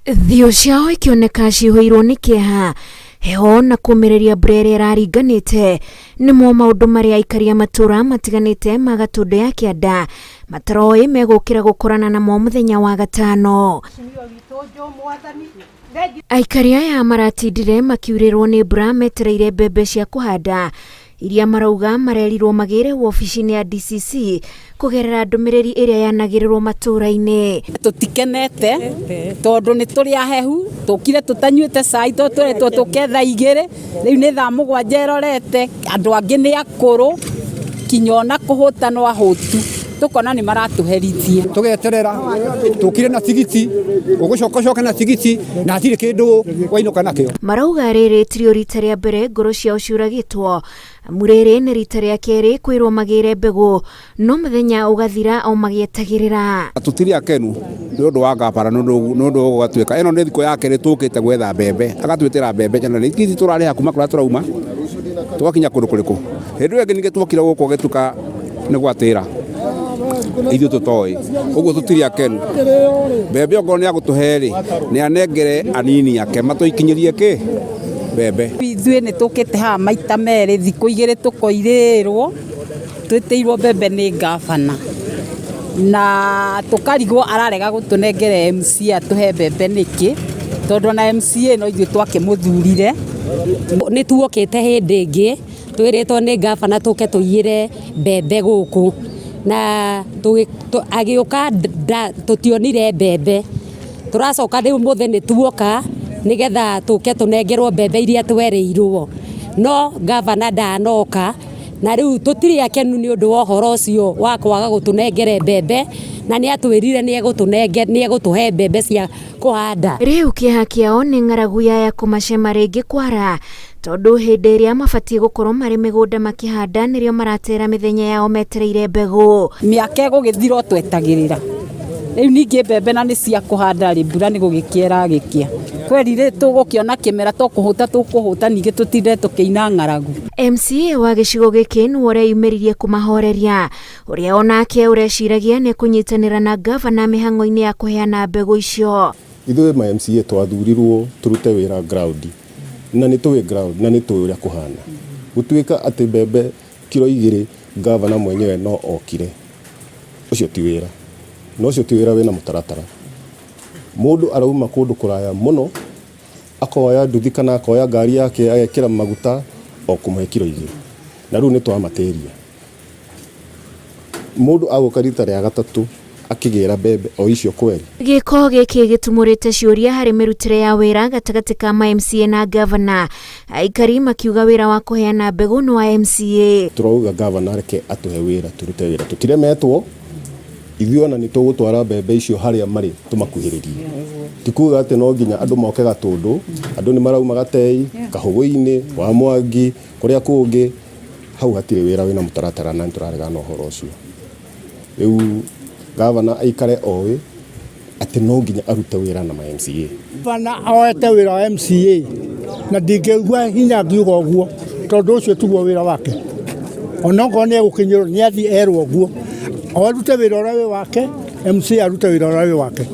Thiũ ciao ikĩoneka cihũirwo nĩ kĩeha, heho na kũmĩrĩria mbura ĩrĩa ĩraringanĩte nĩmo maũndũ marĩa aikari a matũra matiganĩte ma Gatũndũ ya Kĩanda mataroĩ megũkĩra gũkorana namo mũthenya wa gatano. Aikari aya maratindire makiurĩrwo nĩ mbura metereire mbembe cia kũhanda iria marauga marerirwo magĩre wobici-inĩ ya DCC kũgerera ndũmĩrĩri ĩrĩa yanagĩrĩrwo matũũra-inĩ. Tũtikenete tondũ nĩ tũrĩ ahehu, tũkire tũtanyuĩte cai tondũ tweretwo tũke thaa 2, rĩu nĩ thaa 7 ĩrorete, andũ angĩ nĩ akũrũ, kinya ona kũhũta no ahũtu, tũkona nĩ maratũherithia. Tũgeterera tũkire na tigiti, ũgũcoka ũcoke na tigiti na hatirĩ kĩndũ wainũka nakĩo. Marauga rĩrĩ tirio rita rĩa mbere ngoro ciao ciũragĩtwo, amu rĩrĩ nĩ rita rĩa kerĩ kwĩrwo magĩre mbegũ no mũthenya ũgathira o magĩetagĩrĩra. Tũtirĩ akenu nĩ ũndũ wa ngabana, nĩ ũndũ gũgatuĩka ĩno nĩ thikũ ya kerĩ tũkĩte gwetha mbembe, agatwĩtĩra mbembe na nĩ tigiti tũrarĩha kuma kũrĩa tũrauma tũgakinya kũndũ kũrĩkũ. Hĩndĩ ĩyo ĩngĩ ningĩ twokire gũkũ gũgĩtuĩka nĩ gwatĩra ithuĩ tũtoĩ, ũguo tũtirĩ akenu. Mbembe okorwo nĩ agũtũhe rĩ, nĩ anengere anini ake matũikinyĩrie kĩ mbembe. Ithuĩ nĩ tũkĩte haha maita merĩ, thikũ 2 tũkoirĩrwo twĩtĩirwo mbembe nĩ ngabana, na tũkarigwo ararega gũtũnengera MCA atũhe mbembe nĩkĩ, tondũ ona MCA no ithuĩ twakĩmũthurire. Nĩ tuokĩte hĩndĩ ĩngĩ twĩrĩtwo nĩ ngabana tũke tũiyĩre mbembe gũkũ, na agĩũka tũtionire mbembe, tũracoka rĩu ũmũthĩ nĩ tuoka nĩgetha tũke tũnengerwo mbembe iria twerĩirwo, no ngabana ndanoka, na rĩu tũtirĩ akenu nĩ ũndũ wa ũhoro ũcio wa kwaga gũtũnengere mbembe, na nĩ atwĩrire nĩ egũtũhe mbembe cia kũhanda. Rĩu kĩeha kĩao nĩ ng'aragu yaya kũmacema rĩngĩ kwara, tondũ hĩndĩ ĩrĩa mabatiĩ gũkorwo marĩ mĩgũnda makĩhanda nĩrĩo maratera mĩthenya yao metereire mbegũ. Mĩaka ĩgũgĩthira o twetagĩrĩra, rĩu ningĩ mbembe na nĩ cia kũhanda rĩ, mbura nĩ gũgĩkĩa ĩragĩkĩa, kweri rĩ tũgũkĩona kĩmera to kũhũta tũkũhũta ningĩ tũtinde tũkĩina ng'aragu. MCA wa gĩcigo gĩkĩ nĩwe ũreyumĩririe kũmahoreria, ũrĩa onake ũreciragia nĩ kũnyitanĩra na ngavana mĩhang'o-inĩ ya kũheana mbegũ icio. Ithuĩ ma MCA twathurirwo tũrute wĩra ground, na nĩ tũĩ ground na nĩ tũĩ ũrĩa kũhana. Gũtuĩka atĩ mbembe kiro 2 ngavana mwenyewe no okire, ũcio ti wĩra, na ũcio ti wĩra wĩna mũtaratara. Mũndũ arauma kũndũ kũraya mũno, akoya nduthi kana akoya ngari yake agekĩra maguta o kũmũhe kiro 2, na rĩu nĩ twamatĩria. Mũndũ agũka rita rĩa gatatũ akĩgĩra mbembe o icio kweri. Gĩko gĩkĩ gĩtumũrĩte ciũria harĩ mĩrutĩre ya wĩra gatagatĩ ka ma MCA na ngavana. Aikari makiuga wĩra wa kũheana mbegũ nĩ wa MCA. Tũrauga ngavana reke atũhe wĩra tũrute wĩra, tũtiremetwo ithuĩ ona nĩ tũgũtwara mbembe icio harĩa marĩ tũmakuhĩrĩrie. Ti kuga atĩ no nginya andũ moke Gatũndũ, andũ nĩ marauma Gatei, Kahũgũ-inĩ, wa Mwangi, kũrĩa kũngĩ, hau hatirĩ wĩra wĩna mũtaratara na nĩ tũraregana na ũhoro ũcio. Rĩu ngavana aikare oĩ atĩ no nginya arute wĩra na ma MCA. Ngavana oete wĩra wa MCA na ndingĩigua hinya ngiuga ũguo tondũ ũcio tiguo wĩra wake. Onokorwo nĩ egũkinyĩrwo nĩ athiĩ erwo ũguo, arute wĩra ũrĩa wĩ wake, MCA arute wĩra ũrĩa wĩ wake,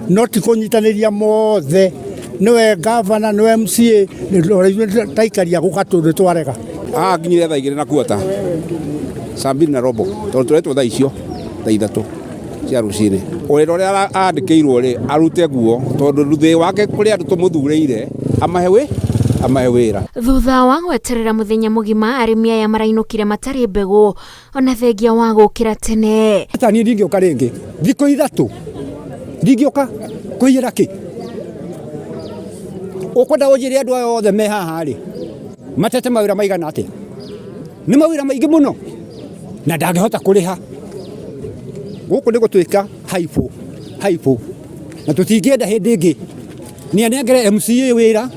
no ti kũnyitanĩria mothe, nĩwe ngavana nĩwe MCA, ithuĩ ta aikari a gũka nĩ twarega. Haha nginyire thaa 2 na kuota, saa mbili na robo, tondũ tũretwo thaa icio, thaa 3 cia rũcinĩ. Wĩra ũrĩa andĩkĩirwo rĩ, arute guo, tondũ thĩ wake kũrĩ andũ tũmũthurĩire, amahe wĩra. Thutha wa gweterera mũthenya mũgima, arĩmi aya marainũkire matarĩ mbegũ ona thengia wa gũkĩra tene. Ta niĩ ndingĩũka rĩngĩ thikũ 3 ndingĩũka kũiyĩra kĩ? Ũkwenda ũnjĩre andũ aya othe me haha rĩ, matete mawĩra maigana atĩa? Nĩ mawĩra maingĩ mũno na ndangĩhota kũrĩha. Gũkũ nĩ gũtuĩka haibũ haibũ, na tũtingĩenda hĩndĩ ĩngĩ nĩ anengere MCA wĩra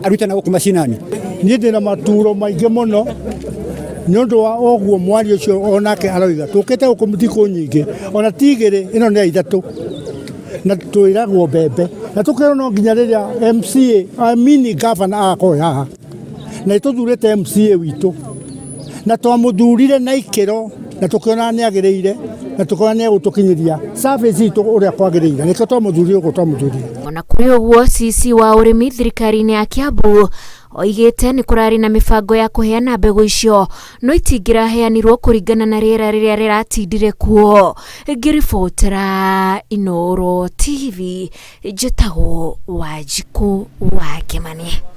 arute na gũkũ macinani. Niĩ ndĩna maturo maingĩ mũno nĩ ũndũ wa ũguo mwaria ũcio onake aroiga. Tũkĩte gũkũ thikũ nyingĩ, ona ti 2, ĩno nĩ ya 3, na twĩragwo mbembe na tũkerwo no nginya rĩrĩa MCA, I mean governor agakorwo haha, na nĩ tũthurĩte MCA witũ na twamũthurire na ikĩro. Na tũkĩona nĩ agĩrĩire, na tũkĩona nĩ egũtũkinyĩria service itũ ũrĩa kwagĩrĩire, nĩkĩo twamũthurire ũguo twamũthurire. Ona kũrĩ ũguo, CC wa ũrĩmi thirikari-inĩ ya Kiambu oigĩte nĩ kũrarĩ na mĩbango ya kũheana mbegũ icio, no itingĩraheanirwo kũringana na rĩera rĩrĩa rĩratindire kuo. Ngĩribotera Inooro TV, njĩtagwo Wanjikũ wa Kĩmani.